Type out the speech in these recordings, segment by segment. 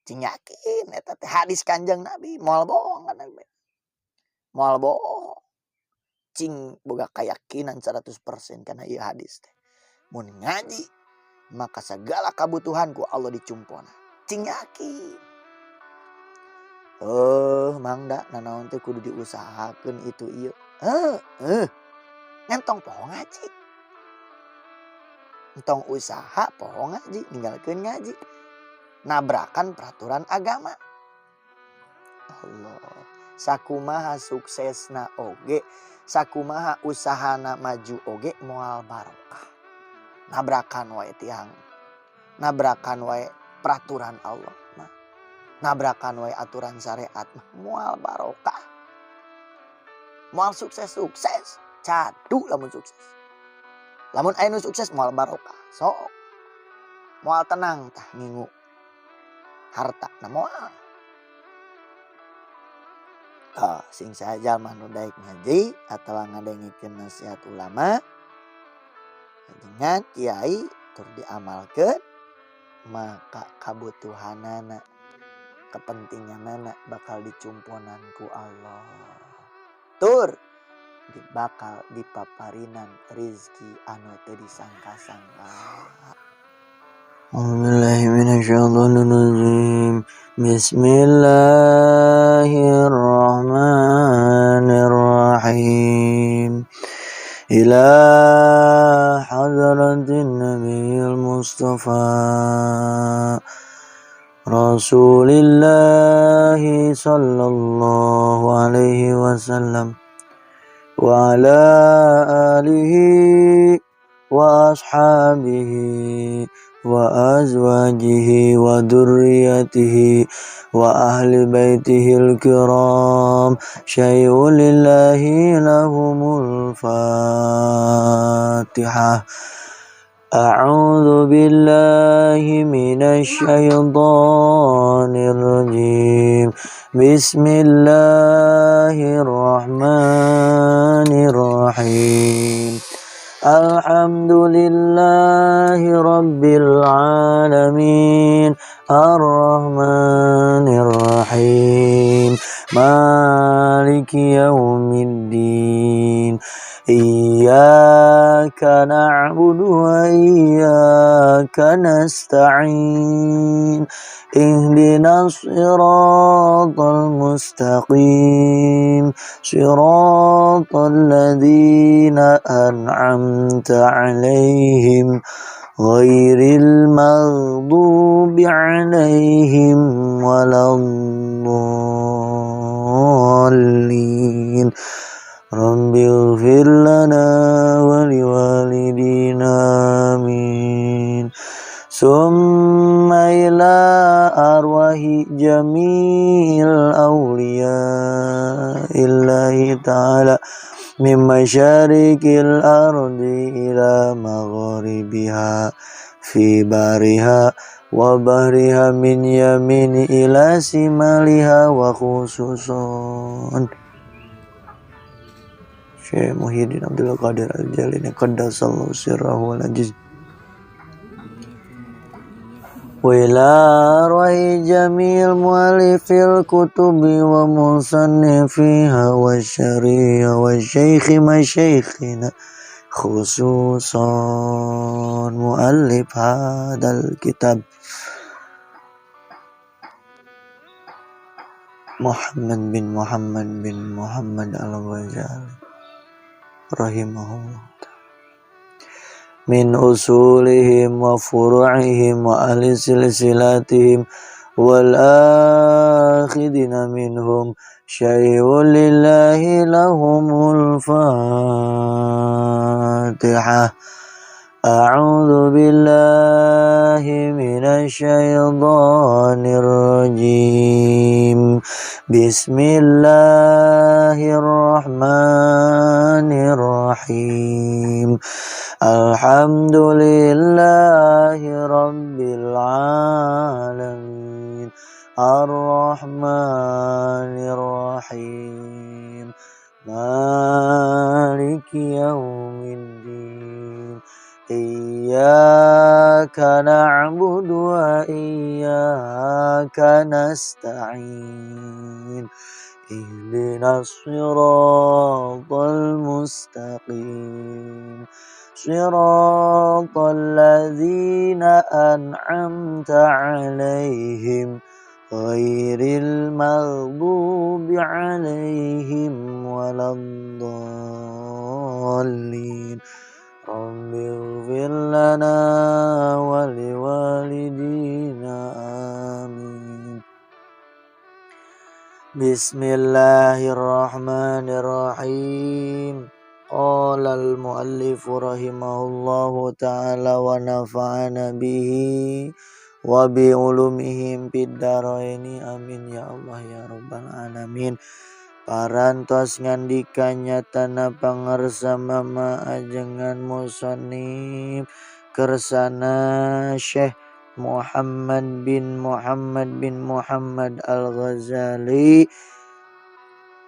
Cing yakin eta teh hadis Kanjeng Nabi, moal bohong kan Nabi. Moal bohong. Cing boga keyakinan 100% kana ieu hadis teh. Mun ngaji maka segala kabutuhan ku Allah dicumpona. Cing yakin. Mangda nanaon teh kudu diusahakeun itu ieu. Heuh. Ngentong poho ngaji. Entong usaha poho ngaji, ninggalkeun ngaji. Nabrakan peraturan agama. Allah, sakumaha suksesna oge, sakumaha usahana maju oge moal barokah. Nabrakan wae tiang. Nabrakan wae peraturan Allah mah. Nabrakan wae aturan syariat mah moal barokah. Moal sukses-sukses, cadu lamun sukses. Lamun aya nu sukses moal barokah. Sok. Moal tenang tah ngingu harta na moal. Tah sing saha jalma nu daek ngaji atawa ngadengikeun nasihat ulama dengan kiai tur diamalkeun maka kabutuhanana kepentinganana bakal dicumponan ku Allah. Tur bakal dipaparinan rizki anu teu disangka-sangka. A'udzubillahi minasyaitonirrajim. Bismillahirrahmanirrahim. Ila hadratin nabiyil mustafa Rasulillah sallallahu alaihi wasallam wa ala alihi wa ashabihi wa azwajihi wa dzurriyyatihi wa ahli baitihil kiram. Syai'un lillahi lahumul fatihah. A'udzu billahi minasyaitonir rajim. Bismillahirrahmanirrahim. Alhamdulillahi rabbil alamin. Arrahmanir rahim. Maliki yaumiddin. Iyyaka na'budu wa iyyaka nasta'in. Ihdinas siratal mustaqim. Siratal ladzina an'amta 'alaihim ghairil maghdubi 'alaihim waladdallin. Rabbighfir lana wa liwalidina amin. Summa ila arwahi jamil awliya illahi ta'ala min masyariqil ardi ila magharibiha fi bariha wa bahriha min yamini ila simaliha wa khususun Syekh Muhyiddin Abdul Qadir Al-Jalani qaddasallahu sirrahu wal ajiz. Wa ila arwahi jamil mu'allifil kutubi wa musannifiha wa syariha wa syaikhi masyaikhina khususan mu'allif hadal kitab Muhammad bin Muhammad bin Muhammad Al-Ghazali rahimahullah. Min usulihim wa furu'ihim wa ahli silsilatihim wal akhidina minhum syai'un lillahi lahumul fatihah. A'udzu billahi minasyaitonir rajim. Bismillahirrahmanirrahim. Alhamdulillahi rabbil alamin. Arrahmanir rahim. Maliki yaumiddin. Iyyaka na'budu wa iyyaka iyyaka nasta'in ihdinas siratal mustaqim siratal ladzina an'amta 'alaihim ghairil maghdubi 'alaihim waladdallin. Rabbighfir lana wa liwalidina amin. Bismillahirrahmanirrahim. Qala al-muallif rahimahullahu ta'ala wa nafa'ana bihi wa bi ulumihim fid dharaini amin ya Allah ya rabbal alamin. Parantos ngandika nyatana pangarsa mama ajengan musannif kersana Syekh Muhammad bin Muhammad bin Muhammad Al-Ghazali.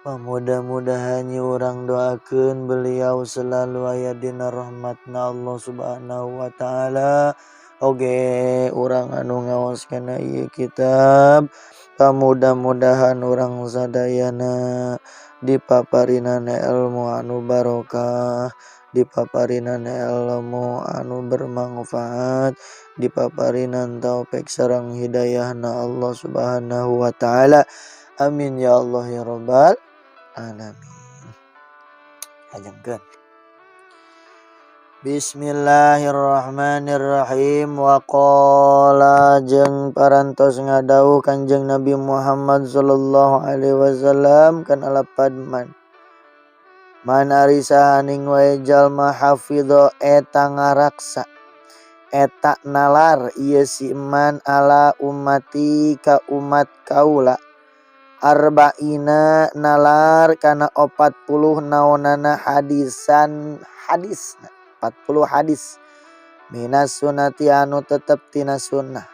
Mudah-mudahan urang doakeun beliau selalu aya dina rahmatna Allah Subhanahu wa taala. Oge urang anu ngaoskeun ieu kitab, mudah-mudahan urang sadayana dipaparinana ilmu anu barokah, dipaparinana ilmu anu bermanfaat, dipaparinan taufik sareng hidayahna Allah Subhanahu wa taala. Amin ya Allah ya rabbal alamin. Lajengkeun. Bismillahirrahmanirrahim. Wa qala jeung parantos ngadawuh Kanjeng Nabi Muhammad sallallahu alaihi wasallam kana lapad man. Man ari sahaning wae jalma hafidho eta ngaraksa eta nalar ieu si man ala ummati ka umat kaula arba'ina nalar kana 40 naonana hadisan hadisna 40 hadis minas sunati anu tetep tina sunnah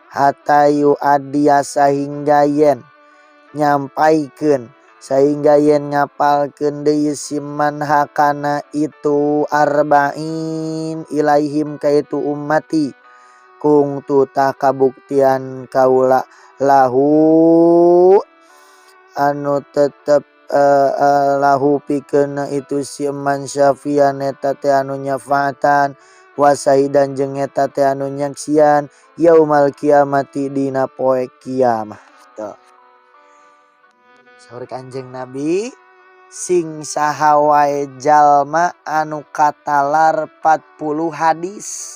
hatta yu'addiya sahingga yen nyampaikeun sehingga yen ngapalkeun deui si man hakana itu arba'in ilaihim ka itu ummati kungtu tah kabuktian kaula lahu anu tetep lahu pikeun itu si man syafian eta teh anu nyafaatan wasahidan jeung eta teh anu nyaksian yaumal kiamati dina poe kiamah. Tuh. Saur Kanjeng Nabi sing saha wae jalma anu katalar 40 hadis.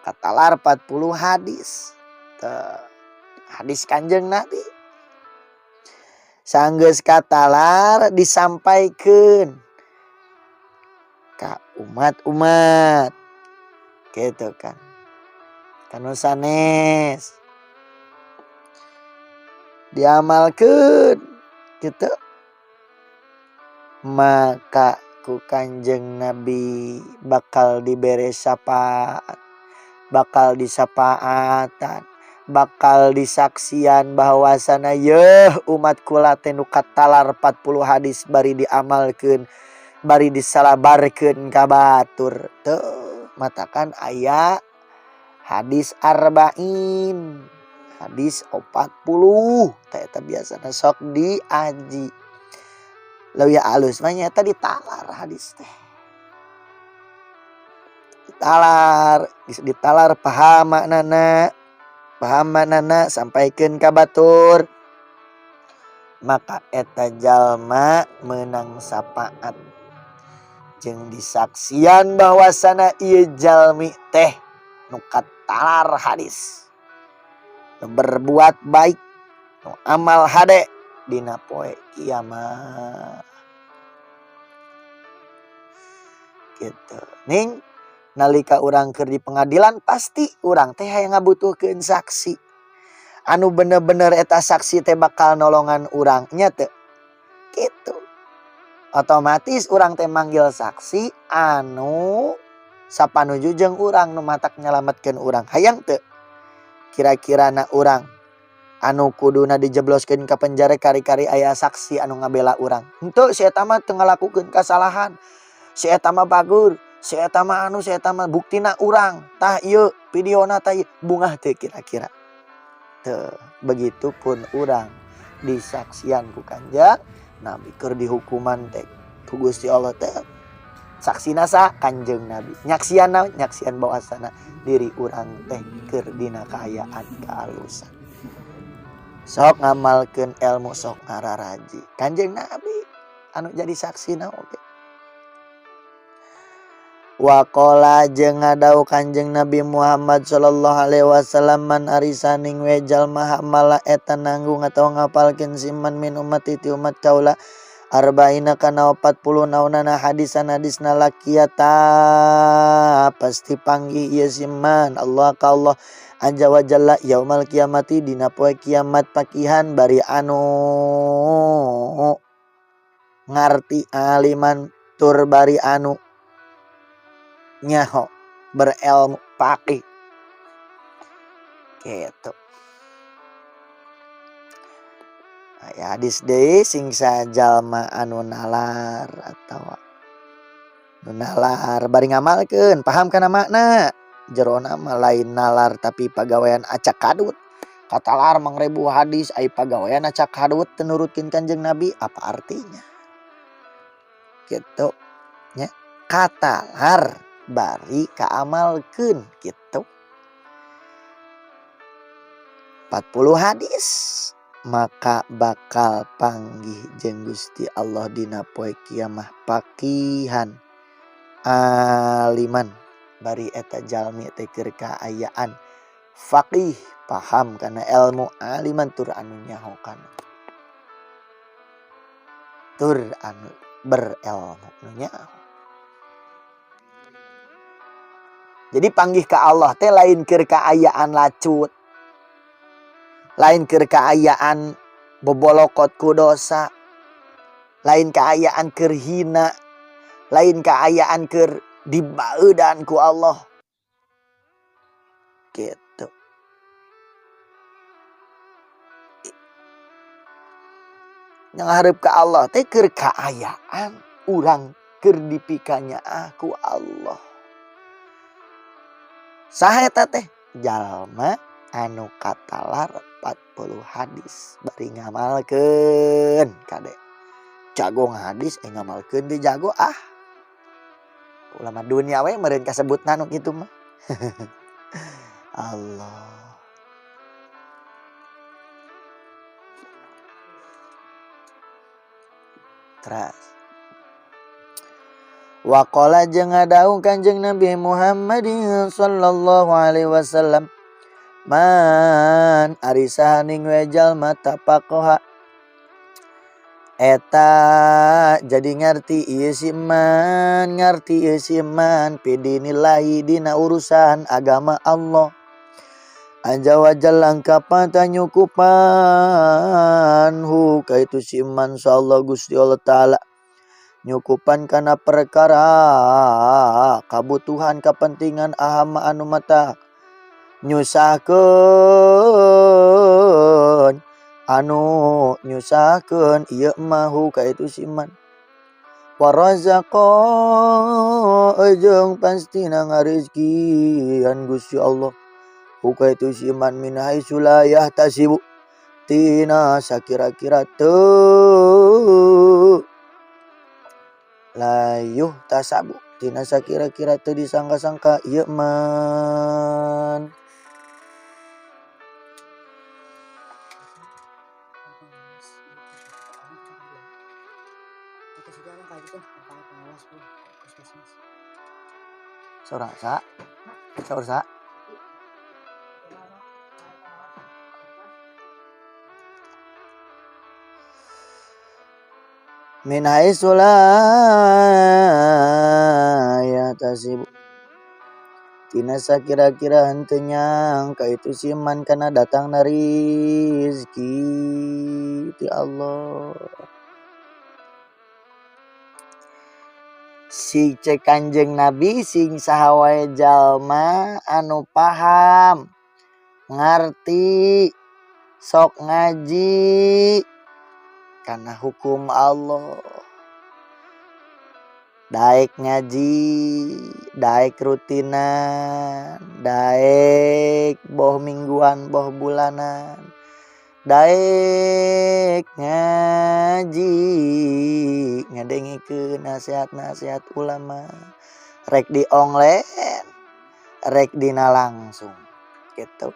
Katalar 40 hadis. Tuh. Hadis Kanjeng Nabi. Sanggeus katalar disampaikeun ka umat-umat gitu kan, kanu sanes diamalkeun gitu, maka ku Kanjeng Nabi bakal dibere syafaat, bakal disafaatan, bakal disaksian bahwasana yeuh umat kula teh nu katalar 40 hadis bari diamalkeun bari disalabarkeun ka batur. Teu matakan aya hadis arba'in, hadis 40 teh eta biasana sok diaji. Leuwih alus mah nyaeta ditalar hadis teh. Ditalar, geus ditalar paham maknana. Paham maknana sampaikeun ka batur, maka eta jalma meunang syafaat jeung disaksian bahwasana ieu jalmi teh nu katalar hadis, nu berbuat baik, nu amal hade dina poe kiamat. Gitu. Ning nalika urang keur di pengadilan pasti urang teh hayang ngabutuhkeun saksi anu bener-bener eta saksi teh bakal nolongan urang nya teu kitu. Otomatis urang teh manggil saksi anu sapanuju jeung urang nu matak nyalametkeun urang. Hayang teu kira-kirana urang anu kuduna dijebloskeun ka penjara kari-kari aya saksi anu ngabela urang. Henteu, si eta mah teu ngalakukeun kasalahan, si eta mah bagur. Si eta mah anu, si eta mah buktina urang. Tah ieu videona tah ieu. Bungah teu kira-kira. Teu, begitupun urang disaksian ku Kanjeng Nabi keur dihukuman teh ku Gusti Allah teh. Saksina sa Kanjeng Nabi. Nyaksian naon? Nyaksian bahwasana diri urang teh keur dina kaayaan kaalusan. Sok ngamalkeun ilmu, sok ngararaji. Kanjeng Nabi anu jadi saksina oge. Waqala jeung ngadau Kanjeng Nabi Muhammad sallallahu alaihi wasallam man arisaning we jalma hamala eta nanggung atawa ngapalkeun siman min ummati ti umat kaula arba'ina kana 40 naonana hadisan hadisna lakiyata pasti panggih ieu siman Allah ka Allah azza wa jalla yaumal kiamati dina poe kiamat pakihan bari anu ngarti aliman tur bari anu nyaho berilmu faqih gitu. Aya hadis deui sing sajalma anu nalar atawa nu nalar bari ngamalkeun paham kana makna jerona mah lain nalar tapi pagawean acak kadut. Katalar mangrebu hadis ai pagawean acak kadut teu nurutkeun Kanjeng Nabi apa artinya gitu nya. Katalar bari kaamalkeun gitu. 40 hadis maka bakal panggih jeung Gusti Allah dina poe kiamah pakihan aliman bari eta jalmi teh keur kaayaan faqih paham kana ilmu aliman tur anu nyaho kana tur anu berilmu nu nyaho. Jadi panggih ka Allah teh lain keur kaayaan lacut, lain keur kaayaan bobolokot ku dosa, lain kaayaan keur hina, lain kaayaan keur dibaeudan ku Allah. Gitu. Yang hareup ka Allah teh keur kaayaan urang keur dipikanyaah ku Allah. Saha eta teh? Jalma anu katalar 40 hadis bari ngamalkeun kade. Jago hadis ngamalkeun teh jago ah. Ulama dunia we meureun kasebutna nu kitu mah. Allah. Teras. Waqala jeung ngadaung Kanjeng Nabi Muhammadin sallallahu alaihi wasallam man ari sahaning we jalma tafaqaha eta jadi ngarti ieu si man, ngarti ieu si man fi dinillahi dina urusan agama Allah azza wa jalla angkapata nyukupan hu ka itu si man insyaallah Gusti Allah taala nyukupan kana perkara kabutuhan kepentingan ahama anu mata nyusahkeun anu nyusahkeun ieu mahu ka itu si man warazaqa jeung pastina ngarizkian Gusti Allah hu ka itu si man min haitsu la yahtasibu tina sakira-kira teu layuh tasabu tina sakira-kira teu disangka-sangka ieu man. Saur sa? Saur sa? Min haitsu la yahtasibu tina sakira-kira henteu nyangka itu si man kana datangna rizki ti Allah. Si cek Kanjeng Nabi sing saha wae jalma anu paham ngarti sok ngaji kana hukum Allah Daek ngaji, daek rutinan, daek boh mingguan boh bulanan, daek ngaji ngadengikeun nasihat-nasihat ulama, rek di online rek dina langsung gitu.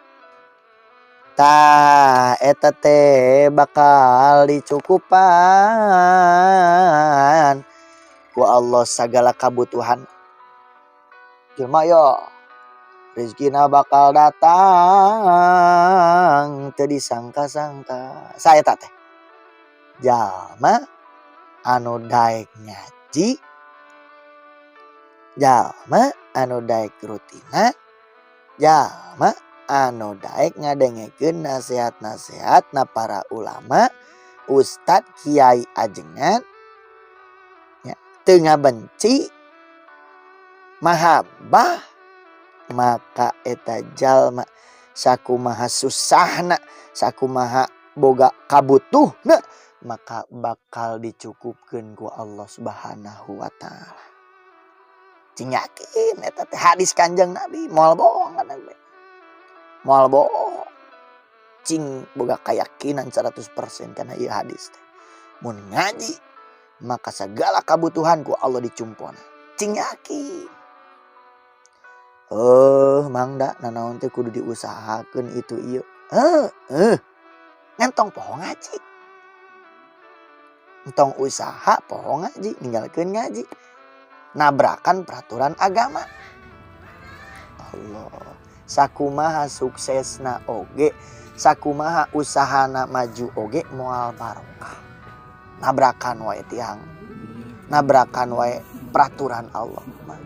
Tah eta teh bakal dicukupan ku Allah segala kabutuhan jelema yo, rezekina bakal datang teu disangka-sangka. Saeta teh jalma anu daek ngaji, jalma anu daek rutina, jalma anu daek ngadengekeun nasihat-nasihat na para ulama, ustad, kiai, ajengan, teu ngabenci mahabbah, maka eta jalma sakumaha susahna, sakumaha boga kabutuhna, maka bakal dicukupkeun ku Allah Subhanahu wa taala. Cing yakin eta teh hadis Kanjeng Nabi, moal bohong kan Nabi. Moal bohong. Cing boga keyakinan 100% kana ieu hadis teh. Mun ngaji maka segala kebutuhan ku Allah dicumpona. Cing yakin. Mangda nanaon teh kudu diusahakeun itu ieu. Ngan tong poho ngaji. Entong usaha poho ngaji, ninggalkeun ngaji. Nabrakan peraturan agama. Allah, sakumaha suksesna oge, sakumaha usahana maju oge moal barokah. Nabrakan wae tiang, nabrakan wae peraturan Allah mah,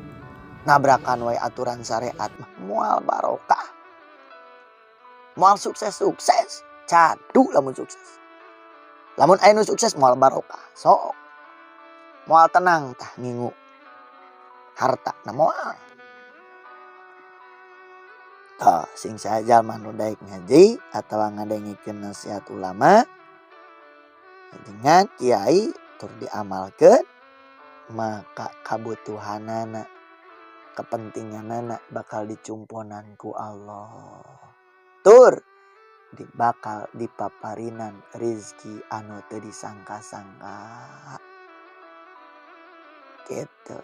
nabrakan wae aturan syariat mah moal barokah, moal sukses-sukses, cadu lamun sukses. Lamun aya nu sukses moal barokah, sok moal tenang tah ngingu harta na moal. Tah sing saha jalma nu daek ngaji atawa ngadengikeun nasihat ulama dengan kiai tur diamalkeun, maka kabutuhanana, kepentinganana bakal dicumponan ku Allah. Tur bakal dipaparinan rizki anu teu disangka-sangka. Gitu.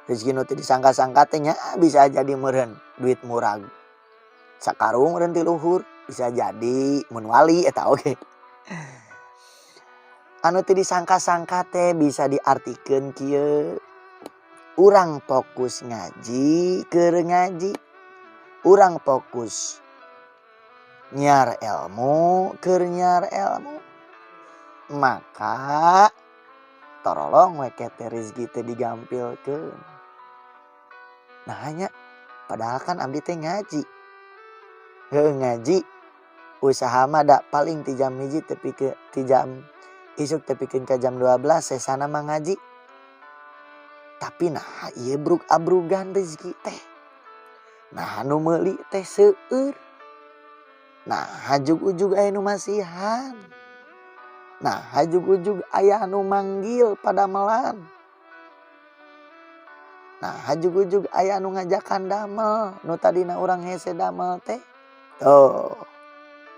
Rizki nu teu disangka-sangka teh nya bisa jadi meureun duit murag sakarung meureun ti luhur, bisa jadi mun wali eta oge. Anu teu disangka-sangka teh bisa diartikeun kieu. Urang fokus ngaji keur ngaji, urang fokus nyiar ilmu keur nyiar ilmu, maka torolong we teh rezeki teh digampilkeun. Nah hanya padahal kan abdi teh ngaji. Heuh ngaji usaha mah da paling ti jam 1 tepi ke ti jam isuk tepikeun ka jam 12 sesana mah ngaji. Tapi nah ieu bruk abrugan rezeki teh. Nah nu meuli teh seueur. Nah hajug-ujug aya nu masihan. Nah hajug-ujug aya nu manggil padamelan. Nah hajug-ujug aya nu ngajakan damel, nu tadina urang hese damel teh. Tuh.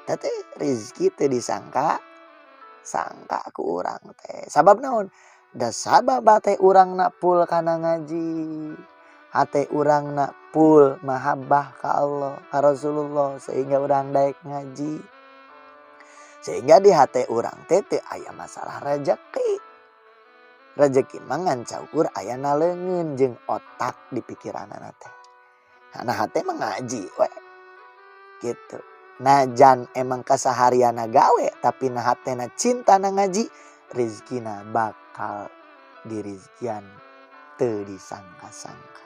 Teh teh rezeki teu disangka sangka ku urang teh. Sabab naon? Da sabab teh urangna full kana ngaji. Hate urangna full mahabbah ka Allah, ka Rasulullah, sehingga urang daek ngaji. Sehingga di hate urang teh teu aya masalah rejeki. Rejeki mah ngan caukur ayana leungeun jeung otak di pikiranana teh. Nah hate mah ngaji we. Gitu. Najan emang kasahariana gawe tapi na hatena cinta na ngaji, rezekina bakal dirizkian teu disangka-sangka.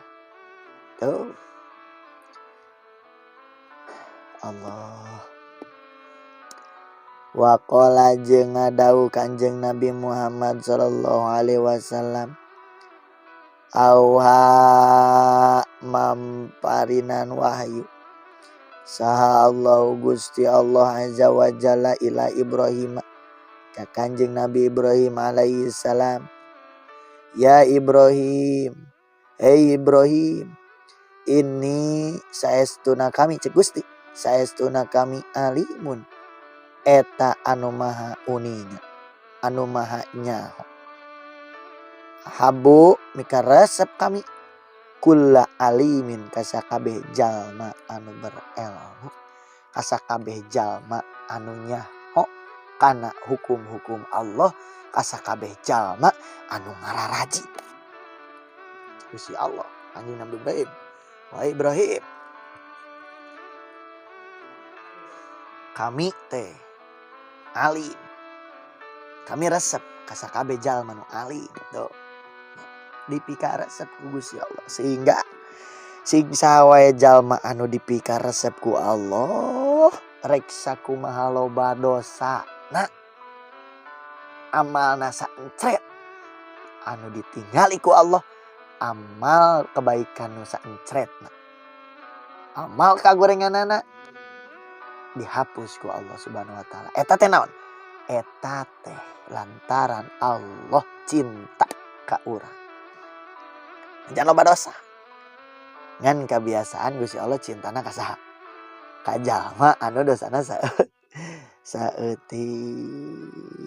Tuh. Allah. Wa qala jeung ngadawuh Kanjeng Nabi Muhammad sallallahu alaihi wasallam, auha mamparinan wahyu saha Allah Gusti Allah azza wa jalla ila Ibrahim ka Kanjeng Nabi Ibrahim alaihi salam Ya Ibrahim, hei Ibrahim, ini saestuna kami cek Gusti, saestuna kami alimun eta anu maha uninga, anu maha nyaho. Habu mika resep kami kulla alimin kasakabeh jalma anu berilmu, kasakabeh jalma anu nyaho kana hukum-hukum Allah, kasakabeh jalma anu ngararaji. Gusti Allah anjing Nabi Ibrahim, wahai Ibrahim, kami teh alim, kami resep kasakabeh jalma nu alim tuh dipika resep ku Gusti Allah, sehingga sing saha wae jalma anu dipika resep ku Allah rek sakumaha loba dosa na amalna saencret anu ditinggali ku Allah, amal kebaikan nu saencretna, amal kagorenganana dihapus ku Allah Subhanahu wa taala. Eta teh naon? Eta teh lantaran Allah cinta ka urang. Jangan loba dosa. Ngan kebiasaan Gusti Allah cintana ka saha? Ka jalma anu dosana saeutik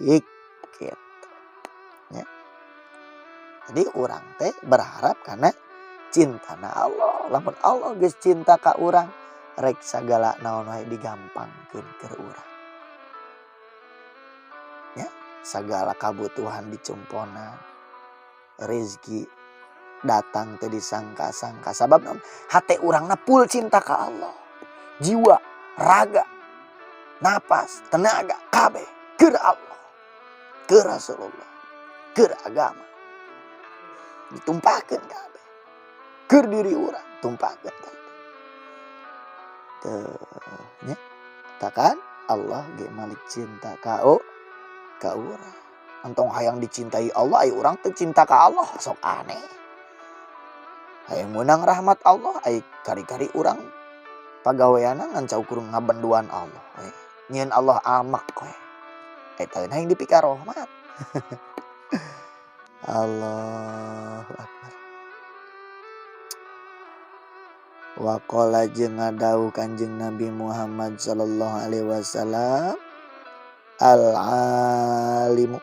gitu. Ya. Jadi urang teh berharap karena cintana Allah. Lamun Allah geus cinta ka urang, rek sagala naon wae digampangkeun keur urang. Ya, sagala kabutuhan dicumponan, rezeki datang teh disangka-sangka, sabab naon? Hate urangna full cinta ka Allah. Jiwa, raga, napas, tenaga kabeh keur Allah, keur Rasulullah, keur agama. Ditumpahkeun kabeh. Keur diri urang tumpahkeun kabeh. Teu nya. Kan Allah ge malik cinta ka ka urang. Entong hayang dicintai Allah, ai urang teu cinta ka Allah, sok aneh. Hayang meunang rahmat Allah, ai kari-kari urang pagaweanna ngan saukur ngabenduan Allah we. Nyieun Allah amak we. Eta hayang dipikarohmat. Allahu akbar. Waqala jeung ngadawuh Kanjeng Nabi Muhammad sallallahu alaihi wasallam, al alimu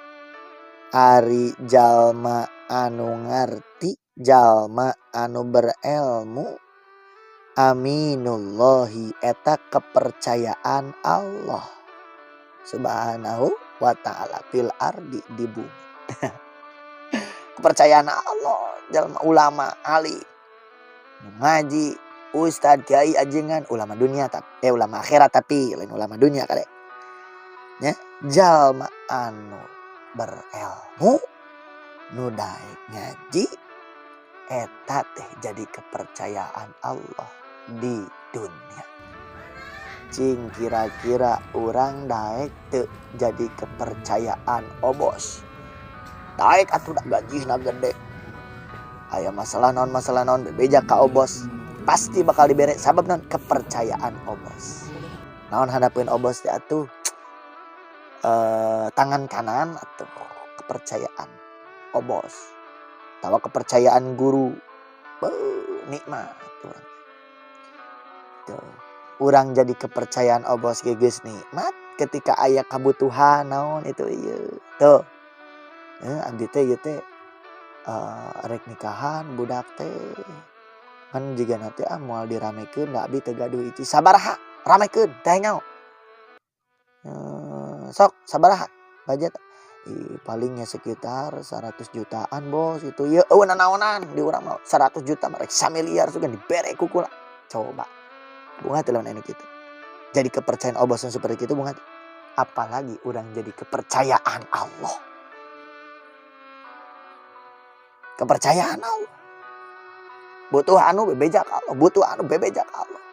ari jalma anu ngarti, jalma anu berilmu, aminullahi eta kepercayaan Allah Subhanahu wa ta'ala fil ardi di bumi. Kepercayaan Allah, jalma ulama ahli ngaji, ustad, kiai, ajengan, ulama dunia tapi ulama akhirat, tapi lain ulama dunia kade nya. Jalma anu berilmu nu daek ngaji eta teh jadi kepercayaan Allah di dunia. Cing kira-kira urang daek teu jadi kepercayaan obos? Daek atuh, da gajihna gede. Aya masalah naon, masalah naon, bebeja ka obos pasti bakal dibere, sabab naon? Kepercayaan obos. Naon hadapeun obos teh atuh, tangan kanan atau kepercayaan obos tawa kepercayaan guru. Beuh, nikmat urang tuh. Urang jadi kepercayaan obos ge geus nikmat ketika aya kabutuhan naon itu ieu tuh. Abdi teh ieu teh rek nikahan budak teh kan jigana teh ah moal diramekeun da abdi teu gaduh itu. Sabaraha ramekeun teh nyaho? Sok sabaraha budget? Ih, palingnya sekitar 100 jutaan, bos. Itu ya euweuh nanaonan di urang mah 100 juta mah, rek samiliar sugan dibere ku kula. Coba bungah teu lamun anu kitu jadi kepercayaan obos seperti itu? Bungah teu? Apalagi urang jadi kepercayaan Allah, kepercayaan Allah. Butuh anu bebeja ka Allah, butuh anu bebeja ka Allah,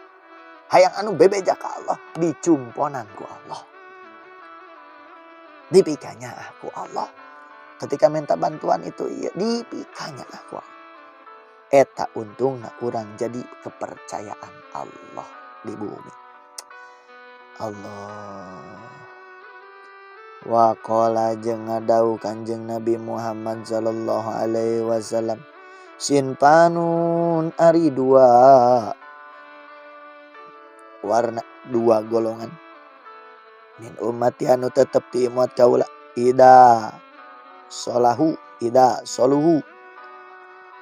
hayang anu bebeja ka Allah, dicumponan ku Allah, dipikanya ku Allah. Ketika minta bantuan itu iya, dipikanya ku Allah. Eta untungna urang jadi kepercayaan Allah di bumi. Allah. Wa qala jeung ngadawuh Kanjeng Nabi Muhammad sallallahu alaihi wasallam, sinpanun ari dua warna, dua golongan, min ummati anu tetep ti umat kaula, ida solahu ida soluhu,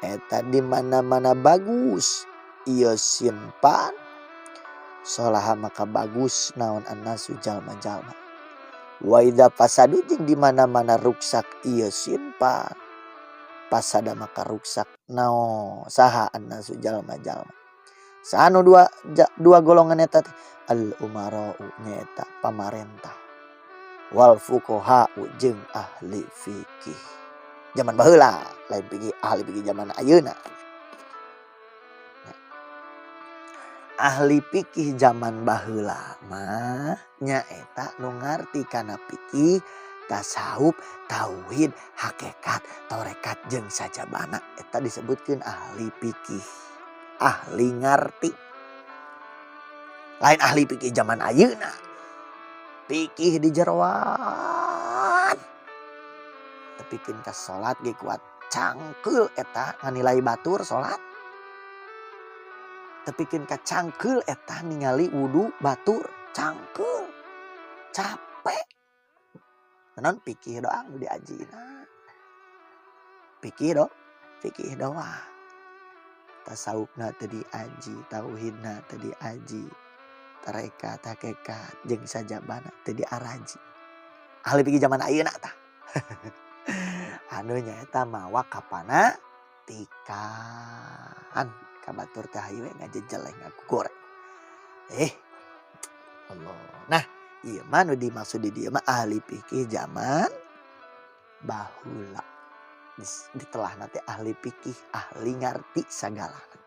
eta di mana-mana bagus ieu sinpan, solaha maka bagus naon annasu jalma-jalma. Wa idza fasadu jeung di mana-mana ruksak ieu sinpan, fasada maka ruksak naon saha annasu jalma-jalma. Saha nu dua golongan eta teh? Al umara'u nyaeta pamarentah, wal fuqaha'u jeung ahli fikih zaman baheula, lain fikih ahli fikih zaman ayeuna. Ahli fikih zaman baheula mah nyaeta nu ngarti kana fikih, tasawuf, tauhid, hakikat, tarekat jeung sajabana. Eta disebutkeun ahli fikih, ahli ngarti. Lain ahli fikih zaman ayeuna. Fikih di jeroan. Tepikeun ka salat ge kuat cangkeul eta nganilai batur salat. Tepikeun ka cangkeul eta ningali wudu batur cangkeul. Capek. Naon fikih doang nu diajina. Fikih doang. Tasawufna teu diaji, tauhidna teu diaji, tarekat, hakikat jeung sajabana teu diaraji. Ahli fikih zaman ayeuna tah. Anu nyaeta mawa kapanatikan. Ka batur teh hayu we ngajejeleng ngagoreng. Allah. Nah, ieu mah nu dimaksud di dieu mah ahli fikih zaman baheula. Ditelahna teh ahli fikih, ahli ngarti sagalana.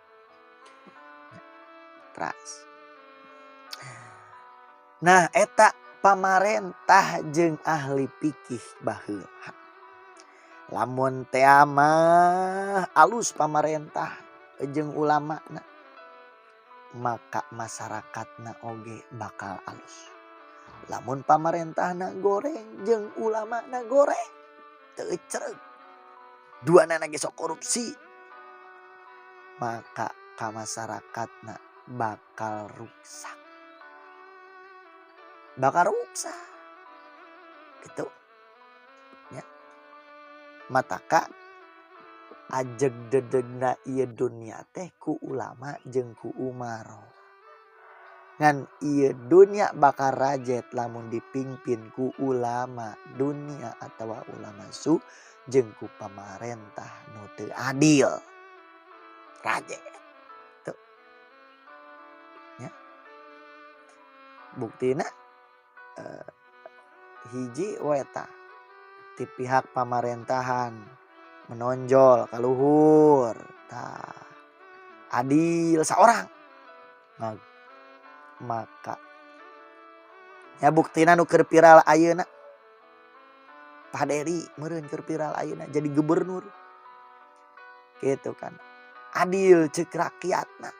Teras. Nah, eta pamarentah jeung ahli fikih baheula. Lamun teh mah alus pamarentah jeung ulamana, maka masyarakatna oge bakal alus. Lamun pamarentahna goreng jeung ulamana goreng, teu cereg, duanana ge sok korupsi, maka ka masyarakatna bakal ruksak. Bakal ruksak. Gitu. Ya. Mataka ajeg dedegna ieu dunia teh ku ulama jeung ku umaro. Ngan ieu dunia bakal rajet lamun dipimpin ku ulama dunia atawa ulama su jeung ku pamarentah nu teu adil. Rajet. Tuh. Ya. Buktina hiji we tah ti pihak pamarentahan menonjol kaluhur tah adil saorang. Nah, maka ya buktina nu keur viral ayeuna Pak Dery meureun keur viral ayeuna jadi gubernur gitu kan, adil ceuk rakyatna,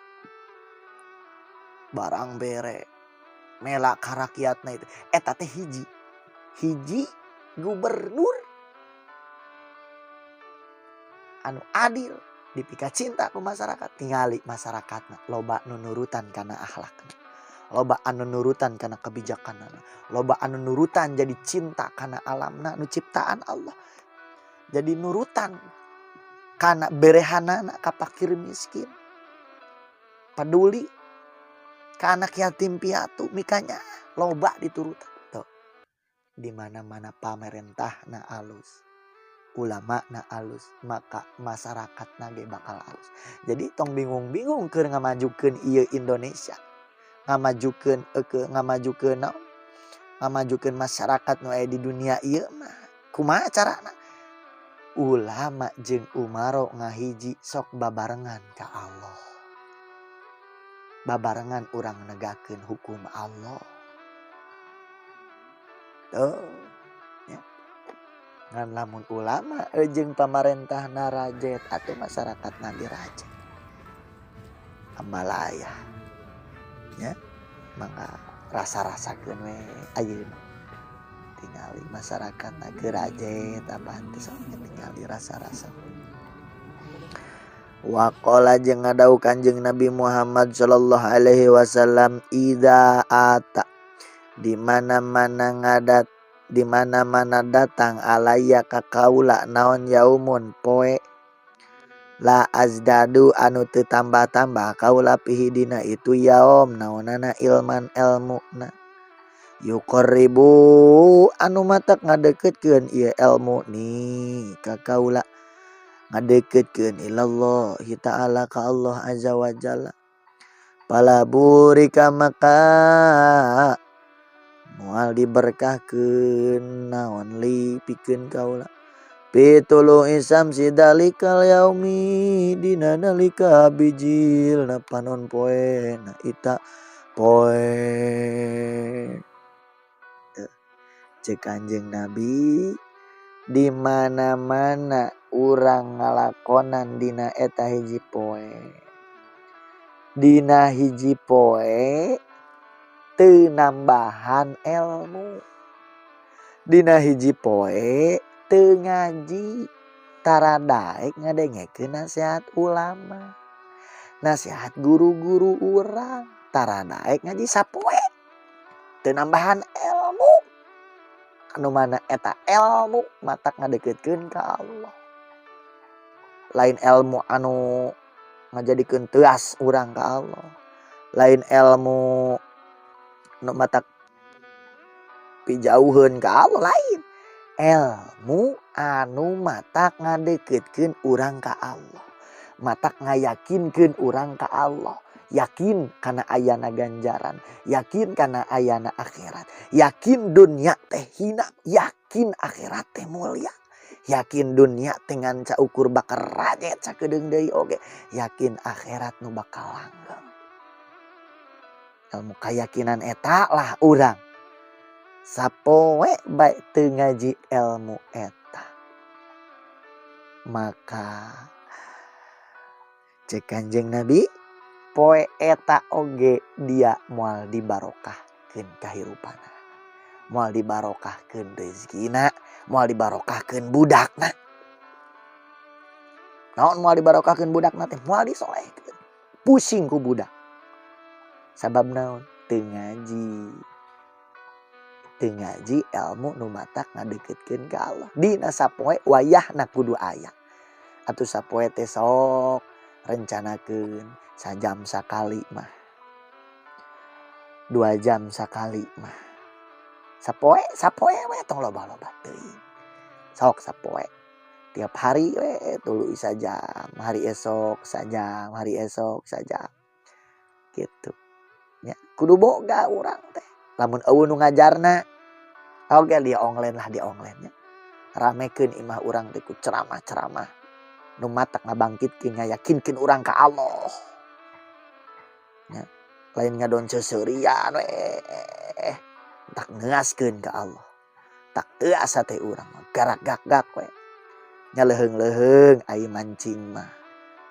barang bere mela ka rakyatna itu eta teh hiji gubernur anu adil dipika cinta ku masyarakat. Tingali masyarakatna loba nu nurutan kana akhlakna, loba anu nurutan kana kebijakanna, loba anu nurutan jadi cinta kana alamna nu ciptaan Allah, jadi nurutan kana berehanana ka fakir miskin, peduli ka anak yatim piatu, mikanya loba diturutan. Tuh, di mana-mana pamarentahna alus, ulama na alus, maka masyarakat ge bakal alus. Jadi tong bingung-bingung keur ngamajukeun ieu Indonesia, ngamajukeun ke ngamajukeun naon, ngamajukeun masyarakat nu aya di dunia ieu mah kumaha carana? Ulama jeung umaro ngahiji sok babarengan ka Allah, babarengan urang negakeun hukum Allah. Tuh. Ngan lamun ulama jeung pamarentahna rajet atau masyarakatna dirajet. Ambalaya. Ya, mangga rasa-rasakeun we ayeuna. Tingali masyarakat keur rajet apa henteu, sok tingali rasa-rasa. Waqala, jeung ngadawuh Kanjeng Nabi Muhammad sallallahu alaihi wasallam, idza ata, di mana-mana ngadat, di mana-mana datang, alaya ka kaula naon, yaumun poe, la azdadu, anu teu tambah-tambah kaula, fihi dina itu yaum naonana, ilman ilmuna, yuqarribu, anu matak ngadeukeutkeun ieu ilmu ni ka kaula, ngadeukeutkeun, ilallahi ta'ala, ka Allah azza wa jalla, fala burika, maka moal diberkahkeun naon, li pikeun kaula, fi tulu'i syamsi dalikal yaumi, dina nalika bijilna panon poe na eta poe. Cek Kanjeng Nabi, di mana-mana urang ngalakonan dina eta hiji poe, dina hiji poe teu nambahan ilmu, dina hiji poe teu ngaji, tara daek ngadengekeun nasihat ulama, nasihat guru-guru urang, tara daek ngaji, sapoe teu nambahan ilmu, anu mana eta ilmu matak ngadeukeutkeun ka Allah, lain ilmu anu ngajadikeun teuas urang ka Allah, lain ilmu nu matak pijauheun ka Allah, lain ilmu anu matak ngadeukeutkeun urang ka Allah, matak ngayakinkeun urang ka Allah, yakin kana ayana ganjaran, yakin kana ayana akhirat, yakin dunia teh hina, yakin akhirat teh mulia, yakin dunia teh ngan saukur bakal rajet sakedeung deui oge, yakin akhirat nu bakal langgeng. Ilmu kayakinan eta lah. Urang sapoe bae teu ngaji ilmu eta, maka cek Kanjeng Nabi, poe eta oge dia moal dibarokahkeun kahirupanna, moal dibarokahkeun rezekina, moal dibarokahkeun budakna. Naon moal dibarokahkeun budakna teh? Moal disolehkeun, pusing ku budak. Sabab naon? Teu ngaji, teu ngaji ilmu nu matak ngadeukeutkeun ka Allah. Dina sapoe wayahna kudu aya atuh. Sapoe teh sok rencanakeun sajam sakali mah, 2 jam sakali mah, sapoe, sapoe we, tong loba-loba teuing. Sok sapoe tiap hari we tuluy sajam, hari esok sajam, hari esok sajam, gitu nya. Kudu boga urang teh. Lamun euweuh nu ngajarna oge, di online lah, di online nya. Ramekeun imah urang teh ku ceramah-ceramah nu matak ngabangkitkeun, ngayakinkeun urang ka Allah nya, lain ngadon seuseurian we. Tak ngeaskeun ka Allah, tak teuas hate urang mah, garak gak-gak we nya, leuheung-leuheung ai mancing mah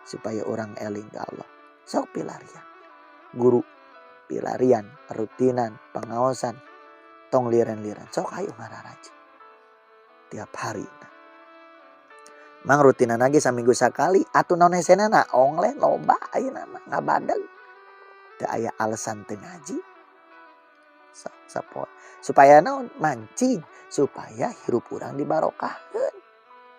supaya orang eling ka Allah. Sok pilarian guru, pilarian rutinan pengaosan, tong liren-liren. Sok ayo ngararaji tiap hari. Mang rutinan lagi saminggu sakali atuh, naon hesena, online loba ayeuna mah, ngabadeg, teu aya alasan teu ngaji. Sok sapoe supaya naon? Mancing supaya hirup urang dibarokahkeun,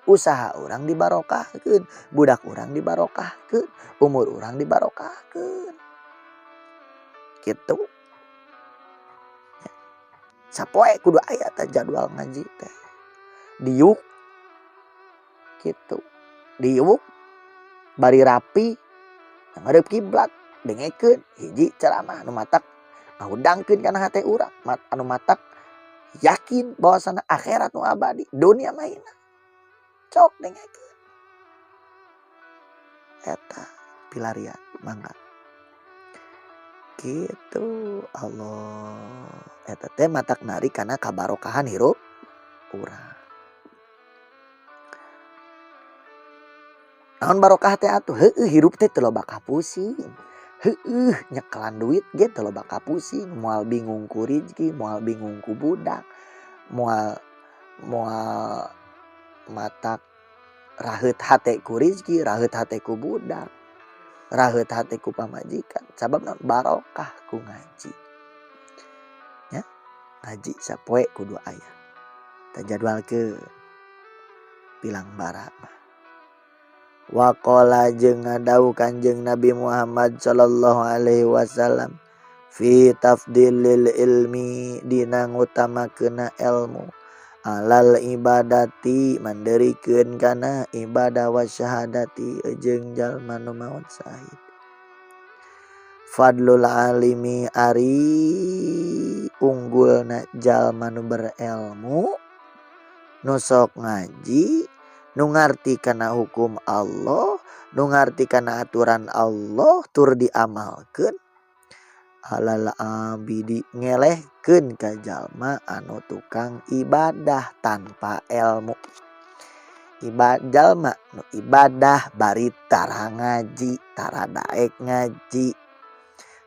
usaha urang dibarokahkeun, budak urang dibarokahkeun, umur urang dibarokahkeun, gitu. Sapoe kudu aya teh jadwal ngaji teh, diuk gitu, diuk bari rapi ngadep kiblat, dengekeun hiji ceramah anu matak ngahudangkeun kana hate urang, anu matak yakin bahwasana akhirat nu abadi, dunia mah hina. Cok dengekeun eta, pilarian mangga, gitu. Allah, eta teh matak narik kana kabarokahan hirup urang. Naon barokah teh atuh? Heueuh, hirup teh teu loba kapusing, heueuh, nyekelan duit ge teu loba kapusing, moal bingung ku rizki, moal bingung ku budak. Moal moal matak raheut hate ku rizki, raheut hate ku budak, raheut hate ku pamajikan, sabab naon? Barokah ku ngaji nya. Ngaji sapoe kudu aya tah, jadwalkeun pilang bara mah. Waqala jeung ngadawuh Kanjeng Nabi Muhammad sallallahu alaihi wasallam fi tafdilil ilmi dina ngutamakeunna ilmu alal ibadati mandeurikeun kana ibadah wa syahadati jeung jalma nu maot syahid. Fadlul alimi ari unggulna jalma nu berilmu, nu sok ngaji, nu ngarti kana hukum Allah, nu ngarti kana aturan Allah tur diamalkeun, alal abidi ngelehkeun ka jalma anu tukang ibadah tanpa ilmu. Jalma nu ibadah bari tara ngaji, tara daek ngaji,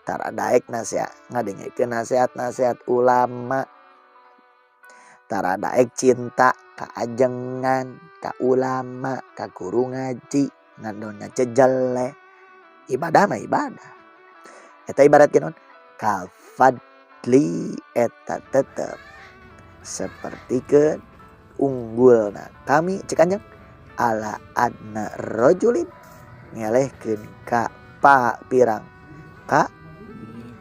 tara daek nasihat, ngadengekeun nasihat-nasihat ulama, tara daek cinta ka ajengan, ka ulama, ka guru ngaji, ngadona jejeleh. Ibadah mah ibadah. Eta ibarat naon? Kafadli eta tetep sapertikeun unggulna kami cek Kanjeng ala adna rajulin ngelehkeun ka pa pirang ka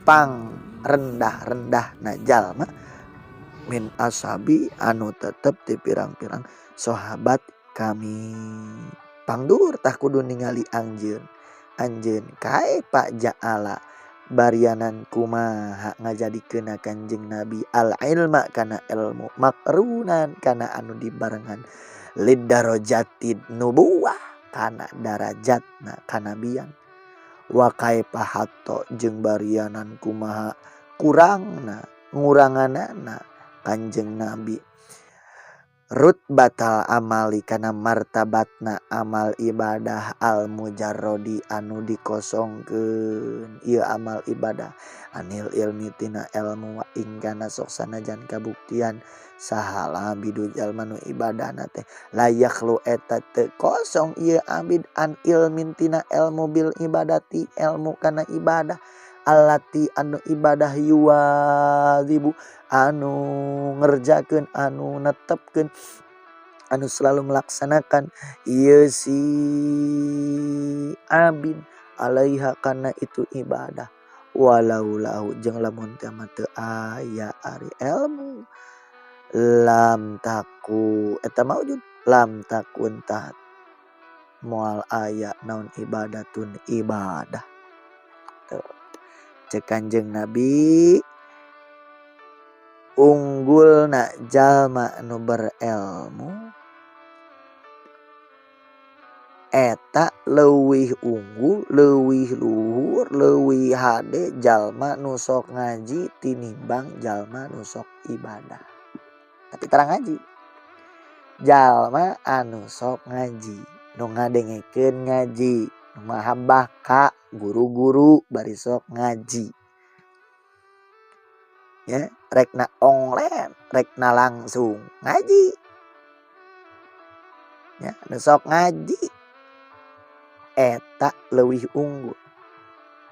pang rendah-rendahna jalma min ashabi anu tetep di pirang-pirang sahabat kami. Pangdur tah kudu ningali anjeun, anjeun kae Pak ja'ala barianan kumaha ngajadikeunna Kanjeng Nabi al ilma kana ilmu makrunan kana anu dibarengan lidarajatid nubuwah kana darajatna kanabian wa kaifa hatto jeung barianan kumaha kurangna nguranganana Kanjeng Nabi rutbatal amali kana martabatna amal ibadah al mujarrodi anu dikosongkeun ieu amal ibadah anil ilmi tina ilmu wa ing kana sok sanajan kabuktian saha abidu jalma nu ibadahna teh layakhlu eta teu kosong ieu abid an ilmin tina ilmu bil ibadati ilmu kana ibadah allati anu ibadah yuwazibu anu ngerjakeun anu netepkeun anu selalu melaksanakan ieu si abid alaiha kana itu ibadah walau lahu jeung lamun teh mah teu aya ari ilmu lam taku eta maujud lam takun tah moal aya naon ibadatun ibadah. Tuh. Cek Kanjeng Nabi unggulna jalma nu berilmu eta leuwih unggul, leuwih luhur, leuwih hade jalma nu sok ngaji tinimbang jalma nu sok ibadah. Tapi tara ngaji. Jalma anu sok ngaji, nu ngadengekeun ngaji, nu mahabbah ka guru-guru bari sok ngaji. Ya, rekna online, rekna langsung ngaji. Ya, nu sok ngaji eta leuwih unggul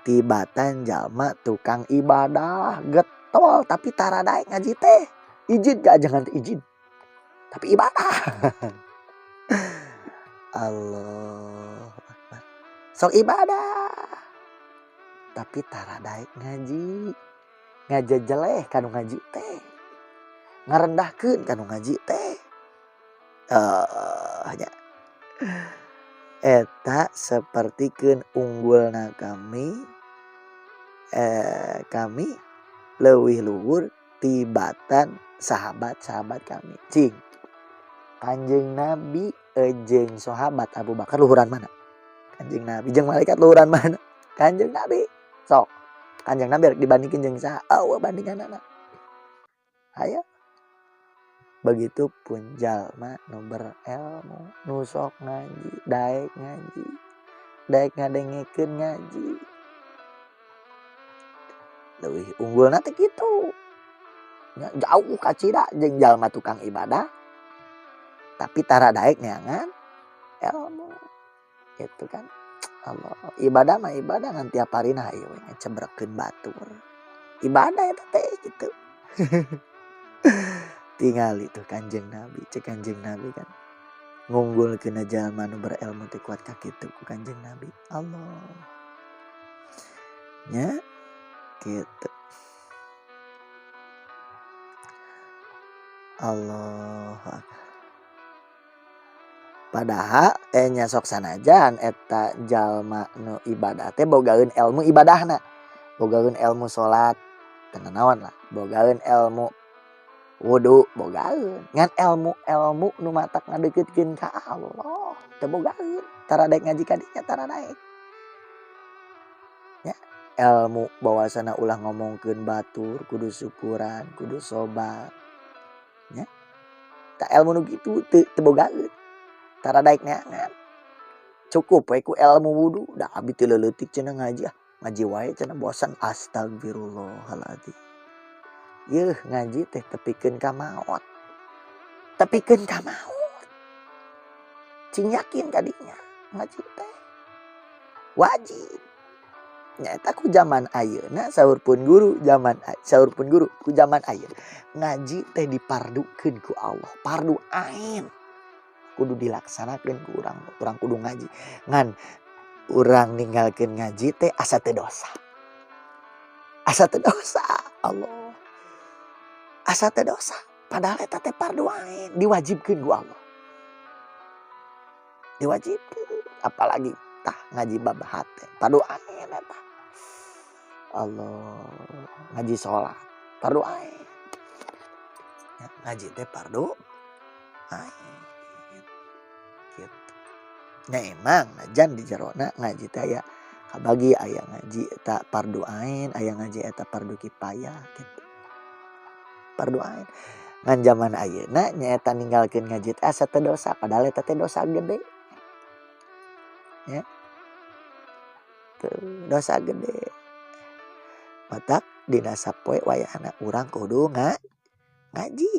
tibatan jalma tukang ibadah getol tapi tara daek ngaji teh. Izin gak, jangan izin. Tapi ibadah. Allah Akbar. Sok ibadah tapi tara daek ngaji. Ngajejeleh kanu ngaji teh. Ngarendahkeun kanu ngaji teh. Nya. Eta sapertikeun unggulna kami, kami leuwih luhur tibatan sahabat-sahabat kami. Cing. Kanjeng Nabi jeung sahabat Abu Bakar luhuran mana? Kanjeng Nabi jeung malaikat luhuran mana? Kanjeng Nabi. Sok. Kanjeng Nabi rek dibandingkeun jeung saha? Eueuh bandinganana. Hayo. Begitupun jalma nu berilmu, nu sok ngaji, daek ngaji, daek ngadengekeun ngaji. Leuwih unggulna teh kitu. Nya jauh kacida jeung jalma tukang ibadah tapi tara daek neangan ilmu gitu kan. Allah, ibadah mah ibadah ngan tiap harina hayu we ngecebrekeun batur. Ibadah eta teh gitu. Tingali tuh Kanjeng Nabi, cek Kanjeng Nabi kan ngunggulkeun jalma nu berilmu teh kuat ka kitu ku Kanjeng Nabi. Allah. Nya gitu. Allahu Akbar. Padahal nya sok sanajan eta jalma nu ibadah teh bogaeun ilmu ibadahna. Bogaeun ilmu salat, teu nanaon lah, bogaeun ilmu wudu, bogaeun. Ngan ilmu-ilmu nu matak ngadeuketkeun ka Allah teu bogaeun. Tara daek ngaji ka dinya tara daek. Nya ilmu bahwasana ulah ngomongkeun batur, kudu syukuran, kudu sobar. Nya tah ilmu nu kitu teu bogaeun. Tara daek neangan. Cukup we ku ilmu wudu, da abi teu leuleutik cenah ngaji ah. Ngaji wae cenah bosan. Astagfirullahaladzim. Yeuh ngaji teh tepikeun ka maot. Tepikeun ka maot. Cing yakin ka dinya ngaji teh. Wajib. Nyaeta ku zaman ayeuna saur pun guru zaman saur pun guru ku zaman ayeuna ngaji teh dipardukeun ku Allah, fardu ain. Kudu dilaksanakeun ku urang, urang kudu ngaji. Ngan urang ninggalkeun ngaji teh asa teu dosa. Asa teu dosa, Allah. Asa teu dosa, padahal eta teh fardu ain, diwajibkeun ku Allah. Diwajibkeun, apalagi tah ngaji bab hate, fardu ain eta. Allah, ngaji salat fardu ain. Ya, ngaji teh fardu ain. Gitu. Nya emang najan di jerona ngaji teh aya kabagi, aya ngaji eta fardu ain, aya ngaji eta fardu kifayah gitu. Fardu ain. Ngan zaman ayeuna nyaeta ninggalkeun ngaji teh asa teu dosa, padahal eta teh dosa gede. Ya. Tuh, dosa gede. Matak dina sapoe wayahna urang kudu ngaji.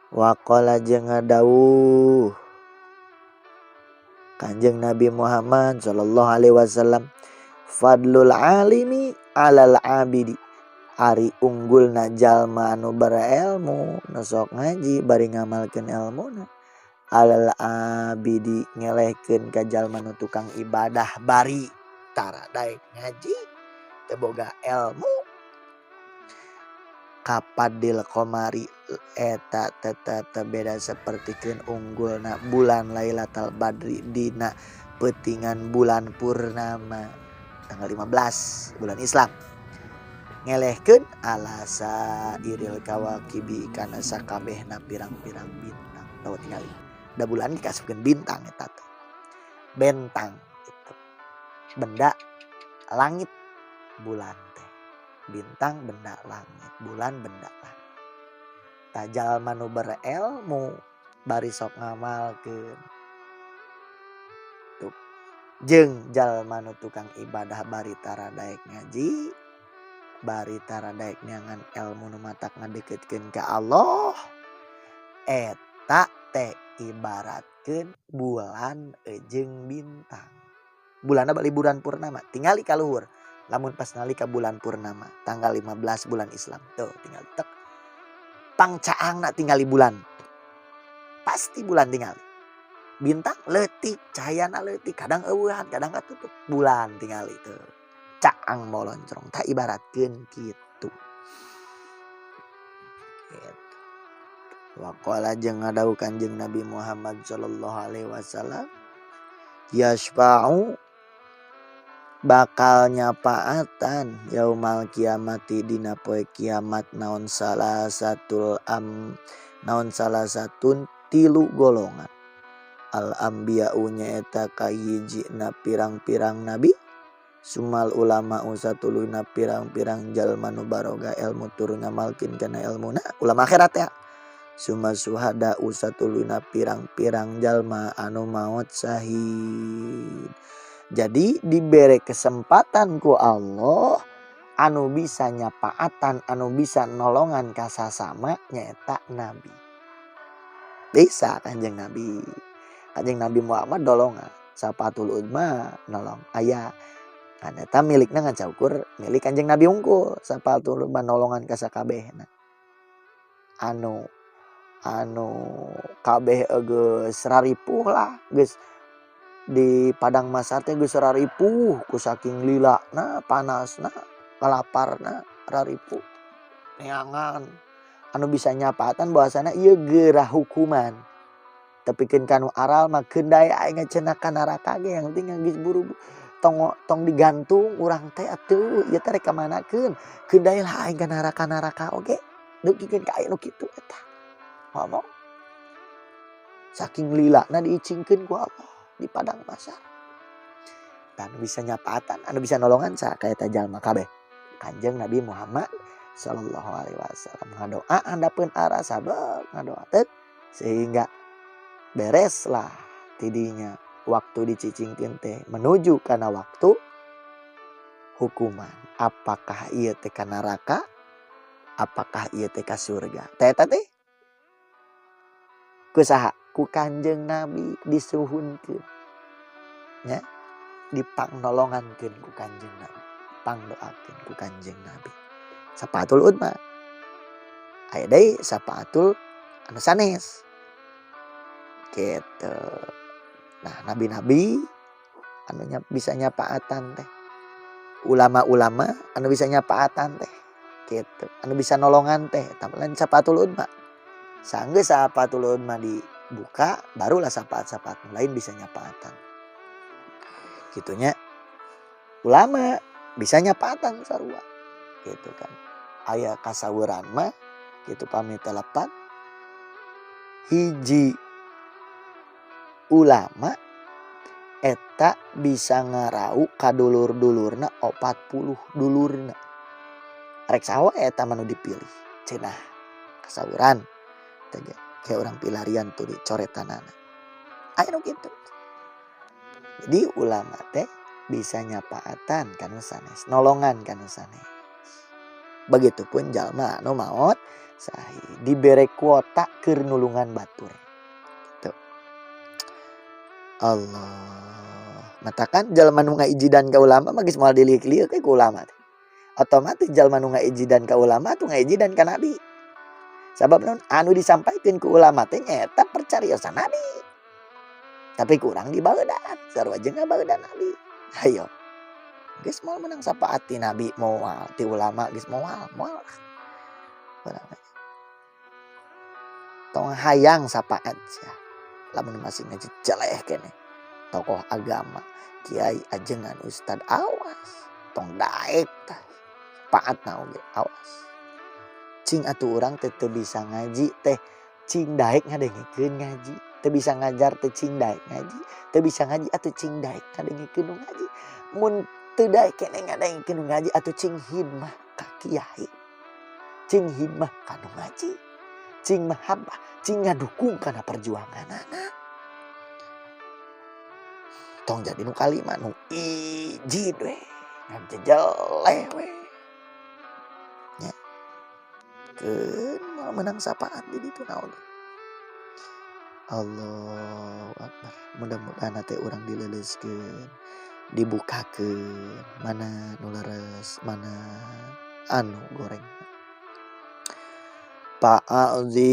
Waqala jeung ngadawuh Kanjeng Nabi Muhammad sallallahu alaihi wasallam, fadlul alimi alal abidi, ari unggulna jalma anu berilmu nu sok ngaji bari ngamalkeun elmuna, alal abidi ngelehkeun ka jalma nu tukang ibadah bari tara daek ngaji teu boga elmu. Kapadil qamari eta tetep teu beda sapertikeun unggulna bulan Lailatul Badri dina peutingan bulan purnama tanggal 15 bulan Islam, ngelehkeun ala sairil kawakibi kana sakabehna pirang-pirang bintang. Tahu tingali da bulan dikasupkeun bintang eta teh bentang gitu, benda langit bulan teh bintang benda langit, bulan benda langit. Jalma nu berilmu bari sok ngamalkeun tuh jeung jalma nu tukang ibadah bari tara daek ngaji, bari tara daek neangan ilmu nu matak ngadeuketkeun ka Allah, eta teh ibaratkeun bulan jeung bintang. Bulanna bali bulan purnama, tingali ka luhur. Lamun pas nalika bulan purnama tanggal 15 bulan Islam tuh tinggal tek pangcaangna tingali bulan, pasti bulan tingali. Bintang leutik, cahayana leutik, kadang eueuhan, kadang katutup. Bulan tingali tuh caang moloncrong, tah ibaratkeun kitu. Gitu. Waqala jeung ngadawuh Kanjeng Nabi Muhammad sallallahu alaihi wasallam, yasfa'u bakal nyapaatan yaumal kiamati dina poe kiamat naon salah satul am naon salah satun tilu golongan. Al anbiya'u nyaeta kahijina pirang-pirang nabi, sumal ulama usatuluna pirang-pirang jalma nu baroga ilmu tur ngamalkeun kana ilmuna, ulama akhirat ya. Suma suhada usatuluna pirang-pirang jalma anu maot syahid. Jadi diberi kesempatan ku Allah Anu bisa nyapaatan, anu bisa nolongan ka sasama nyaeta nabi. Bisa Kanjeng Nabi. Kanjeng Nabi Muhammad dolongan, Syafaatul Udzma nolong aya. Kan eta milikna ngan saukur milik Kanjeng Nabi hungkul, Syafaatul Udzma nolongan ka sakabehna. Anu anu kabeh geus raripuh lah, geus di padang mahsyar teh geus raripuh ku saking lilana, panasna, kalaparna, raripuh. Neangan anu bisa nyapaatan bahwasana ieu geurah hukuman. Tepikeun ka nu aral mah keun dae aing cenah ka neraka ge yang penting geus buru tong tong digantung urang teh atuh ieu teh rek ka manakeun. Keun dae lah aing ka neraka-neraka oge. Dugikeun ka aya nu kitu eta. Ngomong. Saking lilana diicingkeun ku Allah di padang mahsyar. Dan bisa nyapaatan, anu bisa nolongan saha ka eta jalma kabeh? Kanjeng Nabi Muhammad sallallahu alaihi wasallam ngadoa handapeun aras sabeg ngadoa teh sehingga bereslah tidinya waktu dicicingkeun teh menuju kana waktu hukuman. Apakah ieu teh ka neraka? Apakah ieu teh ka surga? Teh eta teh ku saha? Ku Kanjeng Nabi disuhunkeun. Nya, dipangnolongankeun ku Kanjeng Nabi, pangdoakeun ku Kanjeng Nabi. Syafaatul Udzma. Aya deui syafaatul anu sanes. Gitu. Nah, nabi-nabi anu bisa nyapaatan teh. Ulama-ulama anu bisa nyapaatan teh. Gitu. Anu bisa nolongan teh eta lain syafaatul udzma. Sanggeus syafaatul udzma dibuka, barulah syafaat-syafaat lain bisa nyapaatan. Kitunya ulama bisa nyapaatan sarua gitu kan. Aya kasaweuran mah kitu pami teu lepat hiji ulama eta bisa ngarau ka dulur-dulurna 40 dulurna. Rek saha wae eta mah nu dipilih cenah kasaweuran teh ge kayak urang pilarian tuh dicoretanana. Aya nu kitu. Jadi ulama teh bisa nyapaatan ka nu sanes, nolongan ka nu sanes. Begitupun jalma anu maot sahid dibere kuota keur nulungan batur. Gitu. Allah. Matakan jalma nu ngaijidan ka ulama mah geus moal diliuk-liuk we ku ulama teh. Otomatis jalma nu ngaijidan ka ulama tuh ngaijidan ka nabi. Sabab naon? Anu disampaikeun ku ulama teh nyaeta percariosan nabi. Tapi kurang dibaeudan, sarua jeung ngabaeudan nabi. Hayo. Geus moal meunang syafaat ti nabi moal, ti ulama geus moal, moal lah. Tong hayang syafaat sia. Lamun masih ngajejeleh keneh tokoh agama, kiai, ajengan, ustad, awas tong daek tah syafaatna oge awas. Cing atuh urang teh teu bisa ngaji teh cing daek ngadengekeun ngaji, teu bisa ngajar teh cing daek ngaji, teu bisa ngaji atuh cing daek ngadengekeun nu ngaji. Mun teu daek keneh ngadengekeun nu ngaji atuh cing hidmah ka kiai, cing hidmah ka nu ngaji, cing mahabbah, cing ngadukung kana perjuanganana. Tong jadi nu kalima nu ijid we, ngajejeleh we. Nya. Keun moal meunang syafaat di ditu naon. Allahu akbar. Mudah-mudahan hate urang dileuleuskeun, dibukakeun mana nu leres, mana anu goreng.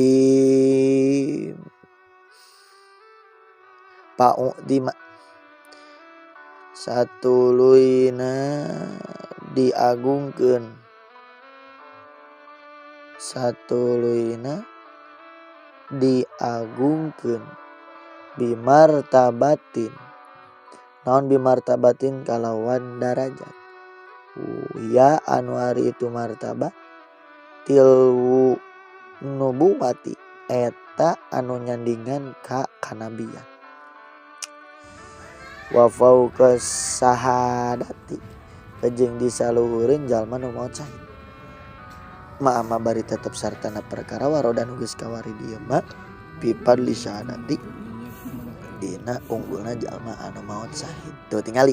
Fa'azim Fa'udima satuluyna diagungkeun, satuluyna diagungkeun bimartabatin naon, bimartabatin kalawan darajat ya anu ari itu martabat tilwu nubuwati eta anu nyandingan ka kanabian wa fauqa sahadati jeung disaluhureun jalma nu maot syahid ma bari tetep sartana perkara waroda nu geus kawari dieu mah fi fadli syahadati dina unggulna jalma anu maot syahid. Tuh tingali.